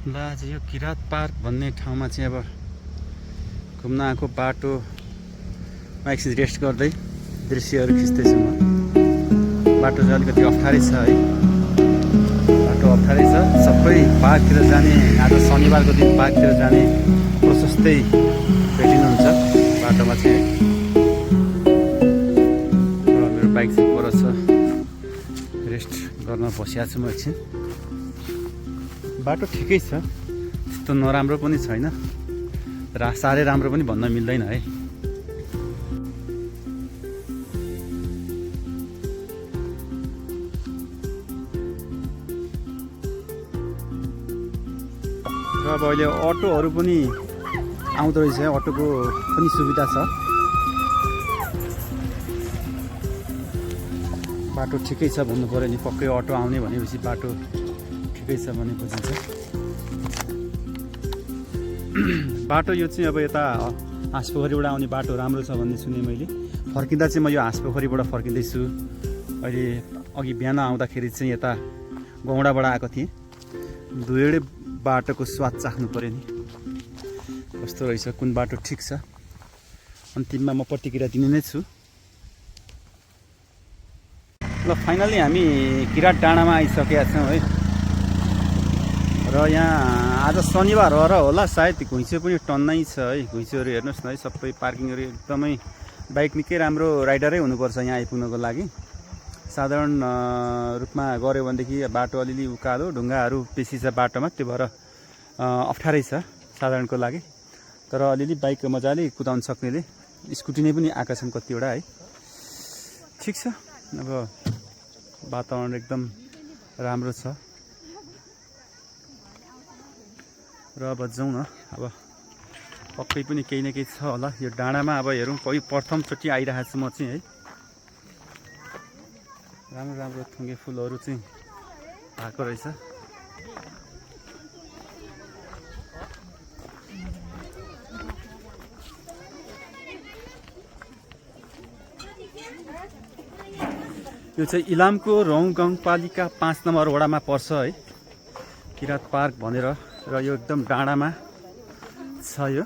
ल आज यो किरात पार्क भन्ने ठाउँमा चाहिँ अब घुम्न आएको बाटोमा एकछिन रेस्ट गर्दै दृश्यहरू खिच्दैछु म। बाटो चाहिँ अलिकति अप्ठ्यारै छ है, बाटो अप्ठ्यारै छ। सबै पार्कतिर जाने, आज शनिबारको दिन पार्कतिर जाने प्रशस्तै भेटिनुहुन्छ बाटोमा चाहिँ। र मेरो बाइक चाहिँ पर छ, रेस्ट गर्न बसिएको छु म एकछिन। बाटो ठिकै छ, त्यस्तो नराम्रो पनि छैन र साह्रै राम्रो पनि भन्न मिल्दैन है। र अब अहिले अटोहरू पनि आउँदो रहेछ, अटोको पनि सुविधा छ। बाटो ठिकै छ भन्नु पऱ्यो नि, पक्कै अटो आउने भनेपछि बाटो ठिकै छ भने बुझिन्छ। बाटो यो चाहिँ अब यता हाँसपोखरीबाट आउने बाटो राम्रो छ भन्ने सुने मैले। फर्किँदा चाहिँ म यो हाँसपोखरीबाट फर्किँदैछु। अहिले अघि बिहान आउँदाखेरि चाहिँ यता गौडाबाट आएको थिएँ। दुवै बाटोको स्वाद चाख्नु पऱ्यो नि, कस्तो रहेछ, कुन बाटो ठिक छ। अन्तिममा म प्रतिक्रिया दिने नै छु। ल फाइनली हामी किरात डाँडामा आइसकेका छौँ है। र यहाँ आज शनिबार हो र होला सायद घुइँचो पनि टन्नै छ है। घुइँचोहरू हेर्नुहोस् न है, सबै पार्किङहरू एकदमै, बाइक निकै राम्रो राइडरै हुनुपर्छ यहाँ आइपुग्नको लागि। साधारण रूपमा गऱ्यो भनेदेखि बाटो अलिअलि उकालो, ढुङ्गाहरू बेसी छ बाटोमा, त्यो भएर अप्ठ्यारै छ साधारणको लागि। तर अलिअलि बाइक मजाले कुदाउन सक्नेले, स्कुटी नै पनि आएका छन् कतिवटा है। ठिक छ, अब वातावरण एकदम राम्रो छ। र अब जाउँ न, अब पक्कै पनि केही न केही छ होला यो डाँडामा। अब हेरौँ, कोही प्रथमचोटि आइरहेको छु म चाहिँ है। राम्रो राम्रो थुङ्गे फुलहरू चाहिँ भएको रहेछ। यो चाहिँ इलामको रौँ गाउँपालिका 5 नम्बर वडामा पर्छ है, किरात पार्क भनेर। र यो एकदम डाँडामा छ यो।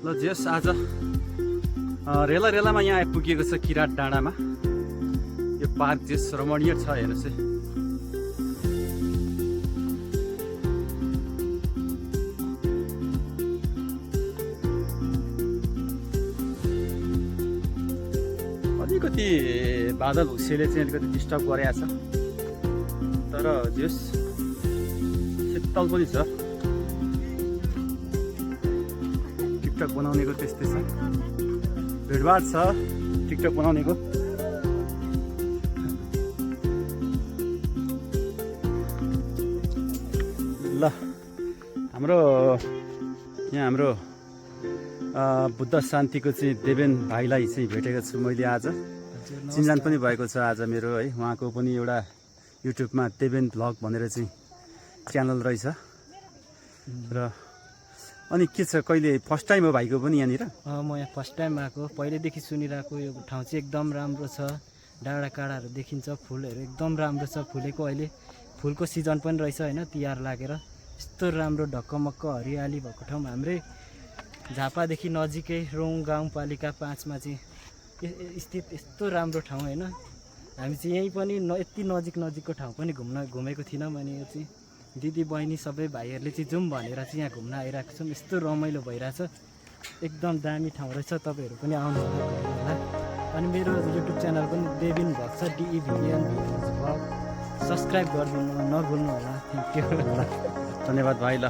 ल जेस आज रेलामा यहाँ आइपुगेको छ किरात डाँडामा। यो पार्क जेस रमणीय छ, हेर्नुहोस् है। अलिकति बादल हुसेले चाहिँ अलिकति डिस्टर्ब गरेको छ, तर जस शीतल पनि छ। टिकटक बनाउनेको त्यस्तै छ, भिडभाड छ टिकटक बनाउनेको। ल हाम्रो बुद्ध शान्तिको चाहिँ देवेन भाइलाई चाहिँ भेटेको छु मैले आज। चिनजान पनि भएको छ आज मेरो है। उहाँको पनि एउटा युट्युबमा देवेन भ्लग भनेर चाहिँ च्यानल रहेछ। र अनि के छ, कहिले फर्स्ट टाइम हो भाइको पनि यहाँनिर? म यहाँ फर्स्ट टाइम आएको, पहिल्यैदेखि सुनिरहेको। यो ठाउँ चाहिँ एकदम राम्रो छ, डाँडा काँडाहरू देखिन्छ, फुलहरू एकदम राम्रो छ फुलेको। अहिले फुलको सिजन पनि रहेछ होइन, तिहार लागेर। यस्तो राम्रो ढक्कमक्क हरियाली भएको ठाउँ हाम्रै झापादेखि नजिकै रौँ गाउँपालिका 5 मा चाहिँ स्थित यस्तो राम्रो ठाउँ होइन। हामी चाहिँ यहीँ पनि यति नजिकको ठाउँ पनि घुमेको थिइनँ। अनि यो चाहिँ दिदी बहिनी सबै भाइहरूले चाहिँ जाउँ भनेर चाहिँ यहाँ घुम्न आइरहेको छौँ। यस्तो रमाइलो भइरहेछ, एकदम दामी ठाउँ रहेछ। तपाईँहरू पनि आउनु होला। अनि मेरो युट्युब च्यानल पनि देविन भ्लग छ, DEVN भ्लग, सब्सक्राइब गरिदिनु नभुल्नु होला। Thank you. धन्यवाद भाइ। ल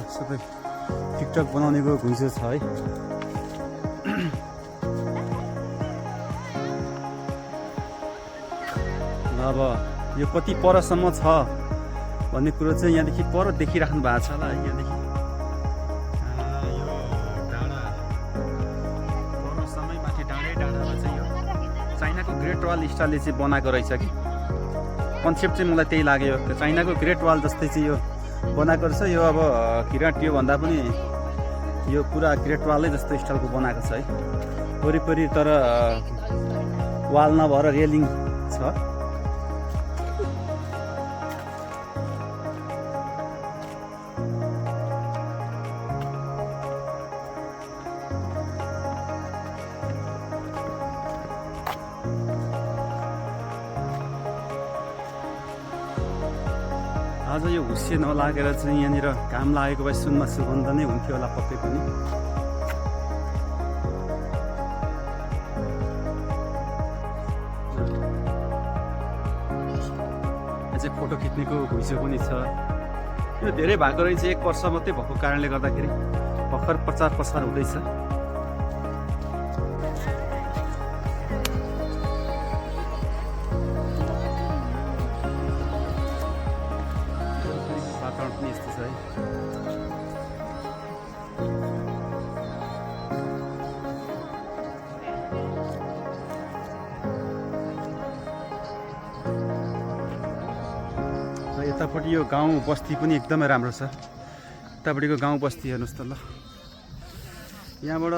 सबै टिकटक बनाउनेको घुइँचो छ है। अब यो कति परसम्म छ भन्ने कुरो चाहिँ यहाँदेखि पर देखिराख्नु भएको छ होला है। यहाँदेखि यो डाँडा परसम्मै माथि डाँडामा चाहिँ यो चाइनाको ग्रेट वाल स्टाइलले चाहिँ बनाएको रहेछ कि। कन्सेप्ट चाहिँ मलाई त्यही लाग्यो, चाइनाको ग्रेट वाल जस्तै चाहिँ यो बनाएको रहेछ। यो अब किराँत योभन्दा पनि यो पुरा किराँतवालै जस्तो स्टाइलको बनाएको छ है। वरिपरि तर वाल नभएर रेलिङ छ। आज यो हुस्से नलागेर चाहिँ यहाँनिर काम लागेको भए सुनमा सुगन्ध नै हुन्थ्यो होला पक्कै पनि। यहाँ चाहिँ फोटो खिच्नेको घुइँचो पनि छ। यो धेरै भएको रहेछ, 1 वर्ष मात्रै भएको कारणले गर्दाखेरि भर्खर प्रचार प्रसार हुँदैछ। वातावरण पनि यस्तो छ है। र यतापट्टि यो गाउँ बस्ती पनि एकदमै राम्रो छ। यतापट्टिको गाउँ बस्ती हेर्नुहोस् त ल। यहाँबाट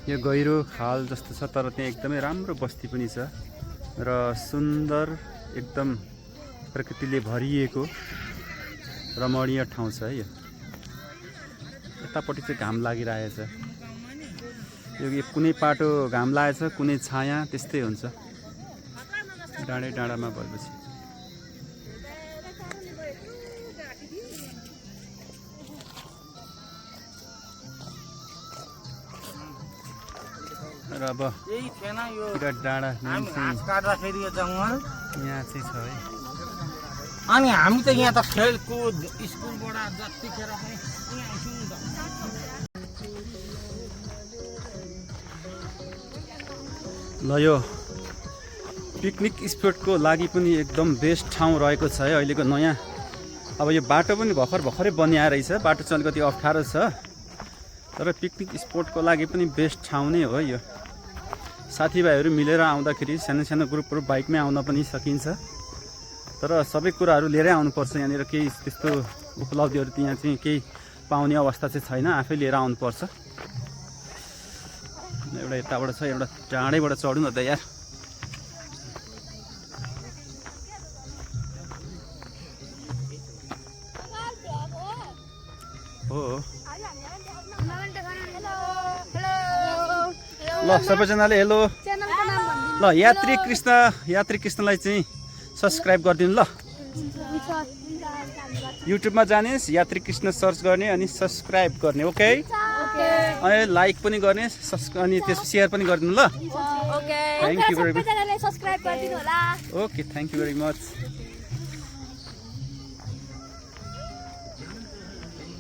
यो गहिरो खाल जस्तो छ, तर त्यहाँ एकदमै राम्रो बस्ती पनि छ र सुन्दर एकदम प्रकृतिले भरिएको रमणीय ठाउँ छ है यो। यतापट्टि चाहिँ घाम लागिरहेछ। यो कुनै पाटो घाम लागेछ, कुनै छाया, त्यस्तै हुन्छ डाँडै डाँडामा भएपछि। र अब किराँत डाँडा काट्दाखेरि यो जङ्गल यहाँ चाहिँ छ है। अनि हामी त यहाँ त खेलकुद स्कुलबाट जतिखेर पनि यहाँ आउँछौँ नि त। ल यो पिकनिक स्पोटको लागि पनि एकदम बेस्ट ठाउँ रहेको छ है अहिलेको नयाँ। अब यो बाटो पनि भर्खरै बनिएर रहेछ। बाटो चाहिँ अलिकति अप्ठ्यारो छ, तर पिकनिक स्पोटको लागि पनि बेस्ट ठाउँ नै हो यो। साथीभाइहरू मिलेर आउँदाखेरि सानो सानो ग्रुपहरू बाइकमै आउन पनि सकिन्छ, तर सबै कुराहरू लिएरै आउनुपर्छ। यहाँनिर केही त्यस्तो उपलब्धिहरू यहाँ चाहिँ केही पाउने अवस्था चाहिँ छैन, आफै लिएर आउनुपर्छ। एउटा यताबाट छ, एउटा टाढैबाट चढौँ न त यार। हो ल सबैजनाले हेलो। ल यात्री कृष्णलाई चाहिँ सब्सक्राइब गरिदिनु ल। युट्युबमा जानेस्, यात्री कृष्ण सर्च गर्ने अनि सब्सक्राइब गर्ने। ओके, अनि लाइक पनि गर्ने, अनि त्यसको सेयर पनि गरिदिनु ल। Thank you very much. Okay, thank you very much.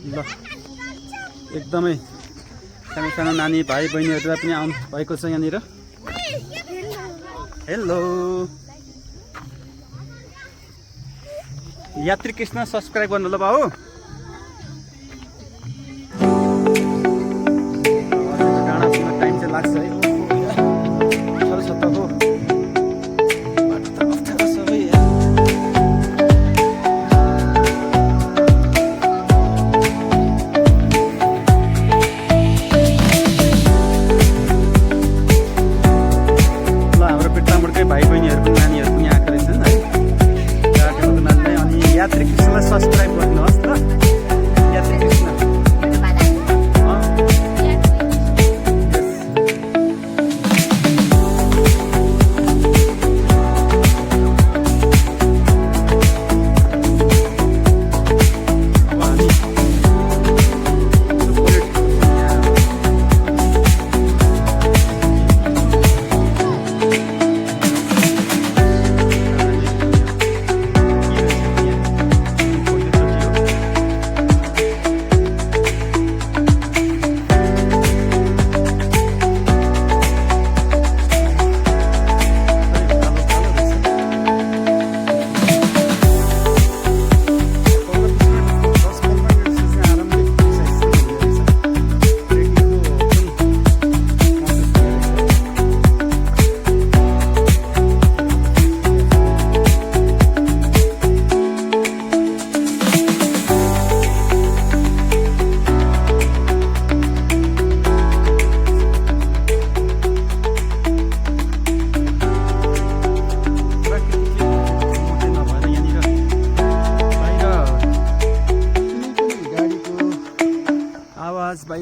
ल एकदमै सानो सानो नानी भाइ बहिनीहरू पनि आउनु भएको छ यहाँनिर। हेलो यात्री कृष्ण सब्सक्राइब गर्नु ल बाबु। डाँडा पुग्न टाइम चाहिँ लाग्छ है। अप्ठ्यारो छ त हो, बाटो त अप्ठ्यारो छ है। ल हाम्रो पेट्रामुडकै भाइ बहिनीहरू पनि नानीहरू पनि आएको रहेछन् है। यात्री कृष्णलाई सब्सक्राइब गर्नुहोस् ल। यात्री कृष्ण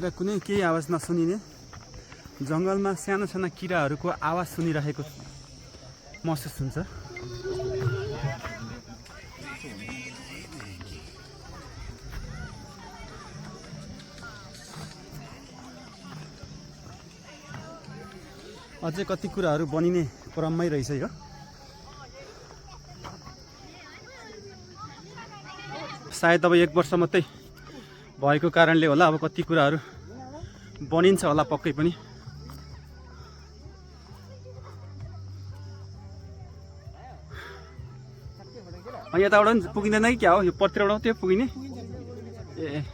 बाहिर कुनै केही आवाज नसुनिने जङ्गलमा साना साना किराहरूको आवाज सुनिरहेको महसुस हुन्छ। अझै कति कुराहरू बनिने क्रममै रहेछ यो। सायद अब 1 वर्ष मात्रै भएको कारणले होला, अब कति कुराहरू बनिन्छ होला पक्कै पनि। यताबाट पनि पुगिँदैन कि क्या हो? यो पत्रेबाट त्यो पुगिने? ए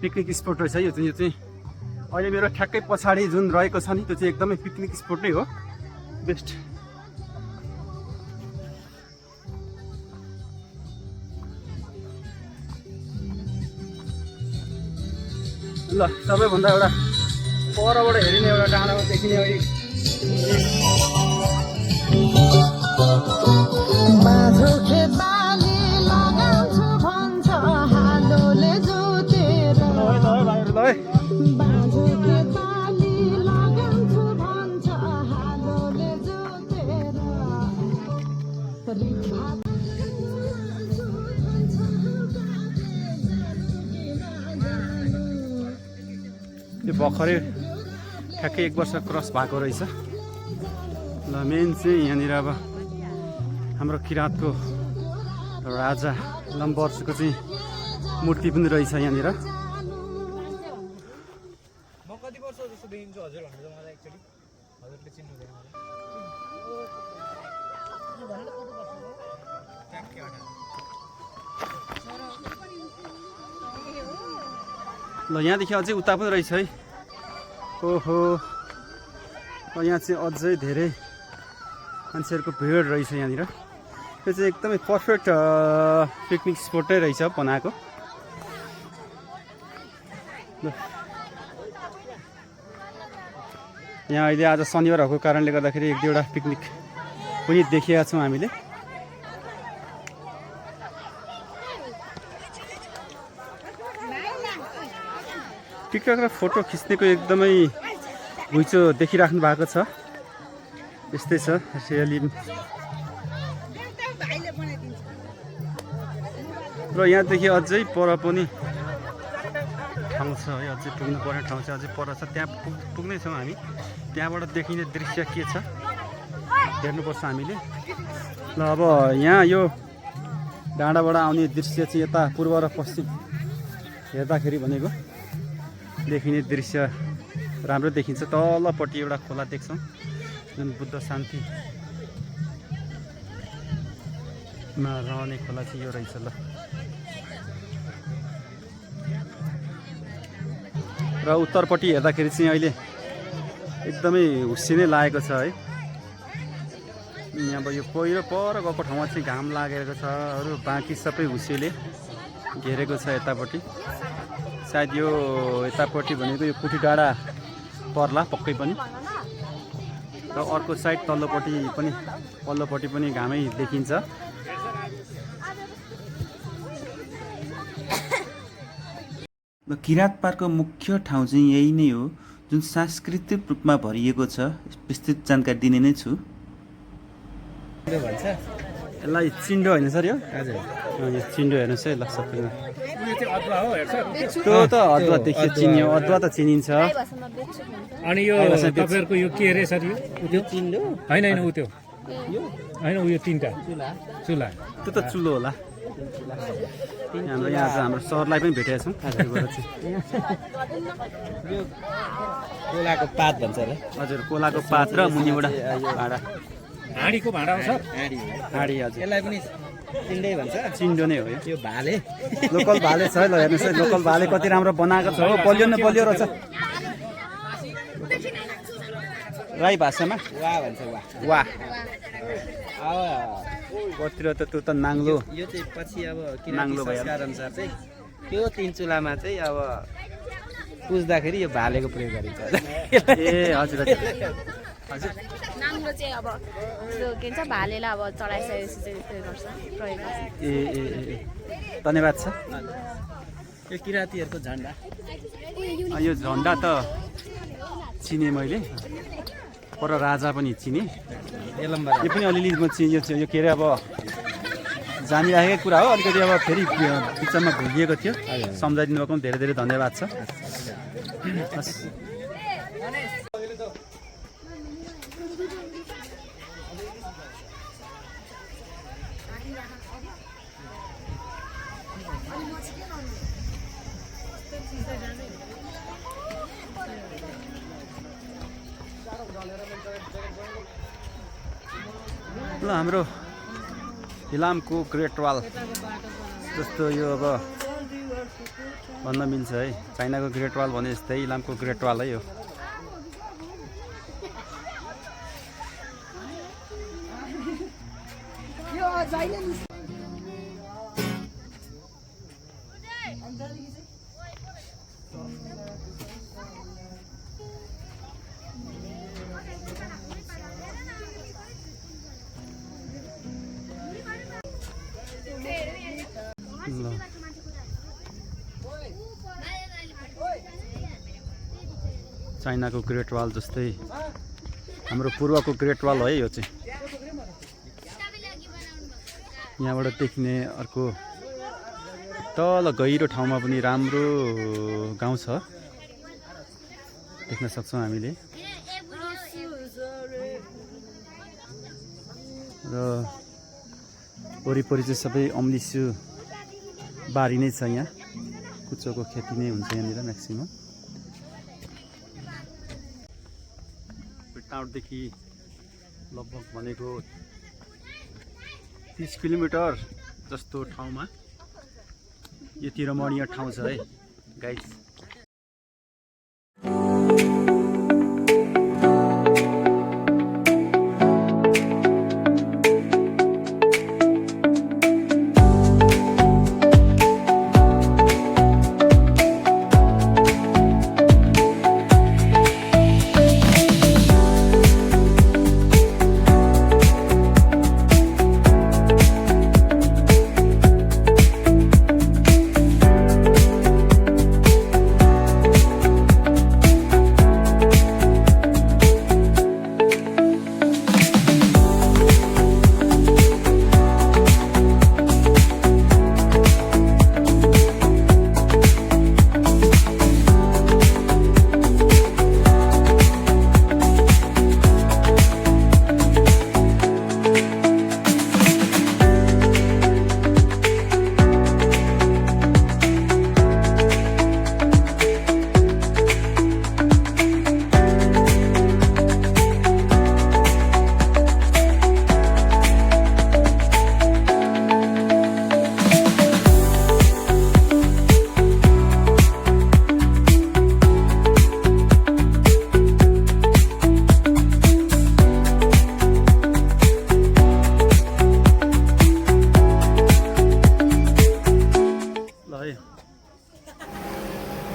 पिकनिक स्पट रहेछ यो चाहिँ अहिले मेरो ठ्याक्कै पछाडि जुन रहेको छ नि त्यो चाहिँ एकदमै पिकनिक स्पट नै हो, बेस्ट। ल सबैभन्दा एउटा परबाट हेरिने एउटा डाँडामा देखिने यो भर्खरै ठ्याक्कै 1 वर्ष क्रस भएको रहेछ। ल मेन चाहिँ यहाँनिर अब हाम्रो किराँतको राजा लम्बर्सको चाहिँ मूर्ति पनि रहेछ यहाँनिर। ल यहाँदेखि अझै उता पनि रहेछ है। ओहो यहाँ चाहिँ अझै धेरै मान्छेहरूको भिड रहेछ यहाँनिर। यो चाहिँ एकदमै पर्फेक्ट पिकनिक स्पोटै रहेछ बनाएको। यहाँ अहिले आज शनिबार भएको कारणले गर्दाखेरि 1-2वटा पिकनिक पनि देखिएका छौँ हामीले। टिकटक र फोटो खिच्नेको एकदमै घुइँचो देखिराख्नु भएको छ। यस्तै छ रियली। र यहाँदेखि अझै पर पनि ठाउँ छ है, अझै पुग्नुपर्ने ठाउँ चाहिँ अझै पर छ। त्यहाँ पुग्नेछौँ हामी। त्यहाँबाट देखिने दृश्य के छ हेर्नुपर्छ हामीले। ल अब यहाँ यो डाँडाबाट आउने दृश्य चाहिँ यता पूर्व र पश्चिम हेर्दाखेरि भनेको देखिने दृश्य राम्रो देखिन्छ। तलपट्टि एउटा खोला देख्छौँ जुन बुद्ध शान्तिमा रहने खोला चाहिँ यो रहेछ। ल र उत्तरपट्टि हेर्दाखेरि चाहिँ अहिले एकदमै हुस्सिनै लागेको छ है। अब यो पहिरो पर गएको ठाउँमा चाहिँ घाम लागेको छ, अरू बाँकी सबै हुस्सेले घेरेको छ यतापट्टि। सायद यो यतापट्टि भनेको यो कुठी डाँडा पर्ला पक्कै पनि। र अर्को साइड पल्लोपट्टि पनि घामै देखिन्छ। किरात पार्कको मुख्य ठाउँ चाहिँ यही नै हो जुन सांस्कृतिक रूपमा भरिएको छ। विस्तृत जानकारी दिने नै छु। यसलाई चिन्डो होइन सर यो? हजुर यो चिन्डो हेर्नुहोस् है। ल सबैमा त्यो त अदुवा देखियो, चिनियो। अदुवा त चिनिन्छ। अनि यो तपाईँहरूको यो के अरे सर? यो चिन्डो होइन होइन, उ त्यो होइन, उयो 3टा चुला। त्यो त चुलो होला। हाम्रो यहाँ हाम्रो सरलाई पनि भेटेका छौँ। कोलाको पात भन्छ र? हजुर कोलाको पात र मुनिबाट भाँडा। हाँडीको भाँडा हो सर? हाँडी हजुर। यसलाई पनि चिन्डै भन्छ। चिन्डो नै हो यो भाले, लोकल भाले छ है। ल हेर्नुहोस् है लोकल भाले कति राम्रो बनाएको छ हो। बलियो न बलियो रहेछ। राई भाषामा वा भन्छ। वाह। अब कतिर त त्यो त नाङ्लो। यो चाहिँ पछि अब नाङ्लो किराँती संस्कार अनुसार चाहिँ त्यो 3 चुलामा चाहिँ अब पुज्दाखेरि यो भालेको प्रयोग गरिन्छ ए हजुर हजुर हजुर नाङ्लो चाहिँ अब त्यो के भन्छ भालेलाई अब चढाइसकेपछि चाहिँ त्यो गर्छ प्रयोग गर्छ ए ए ए धन्यवाद छ यो किराँतीहरूको झन्डा यो झन्डा त चिने मैले पर राजा पनि चिने एलम्बर यो पनि अलिअलि म यो के अरे अब जानिराखेकै कुरा हो अलिकति अब फेरि बिचमा भुलिएको थियो सम्झाइदिनु भएको पनि धेरै धेरै धन्यवाद छ हस्। ल हाम्रो इलामको ग्रेट वाल जस्तो यो अब भन्न मिल्छ है चाइनाको ग्रेट वाल भने जस्तै इलामको ग्रेट वाल है यो ल चाइनाको ग्रेट वाल जस्तै हाम्रो पूर्वको ग्रेट वाल है यो चाहिँ यहाँबाट देखिने अर्को तल गहिरो ठाउँमा पनि राम्रो गाउँ छ देख्न सक्छौँ हामीले र वरिपरि चाहिँ सबै अम्लिसो बारी नै छ यहाँ कुचोको खेती नै हुन्छ यहाँनिर म्याक्सिमम टाउनदेखि लगभग भनेको 30 किलोमिटर जस्तो ठाउँमा यति रमणीय ठाउँ छ है गाइस।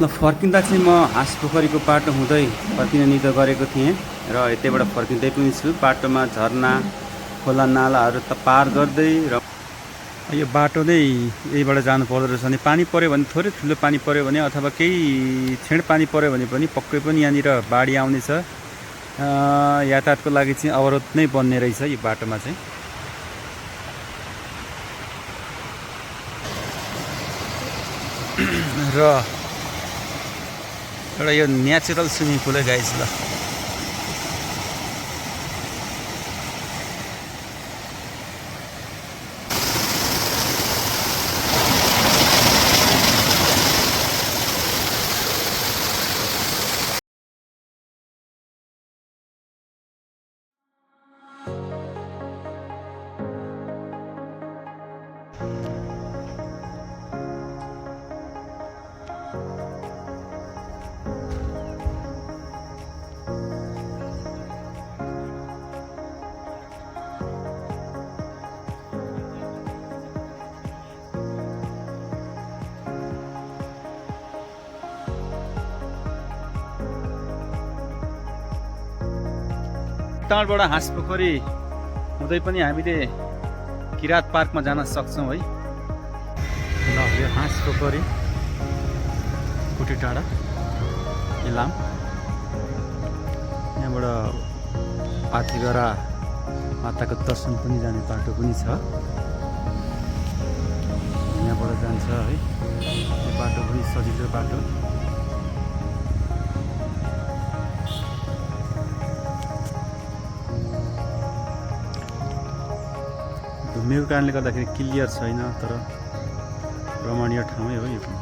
ल फर्किँदा चाहिँ म हाँसपोखरीको बाटो हुँदै फर्किने निधो गरेको थिएँ र यतैबाट फर्किँदै पनि छु। बाटोमा झरना खोला नालाहरू त पार गर्दै र यो बाटो नै यहीबाट जानु पर्दो रहेछ। अनि पानी पऱ्यो भने थोरै ठुलो पानी पऱ्यो भने अथवा केही छेड पानी पऱ्यो भने पनि पक्कै पनि यहाँनिर बाढी आउनेछ। यातायातको लागि चाहिँ अवरोध नै बन्ने रहेछ यो बाटोमा चाहिँ। र एउटा यो नेचुरल स्विमिङ पुल है गाइस। ल चितवनबाट हाँसपोखरी हुँदै पनि हामीले किरात पार्कमा जान सक्छौँ है। ल यो हाँसपोखरी कुटी टाढा इलाम, यहाँबाट पाथिगरा माताको दर्शन पनि जाने बाटो पनि छ, यहाँबाट जान्छ है। यो बाटो पनि सजिलो बाटो। धुम्मेको कारणले गर्दाखेरि क्लियर छैन, तर रमणीय ठाउँै हो यो पनि।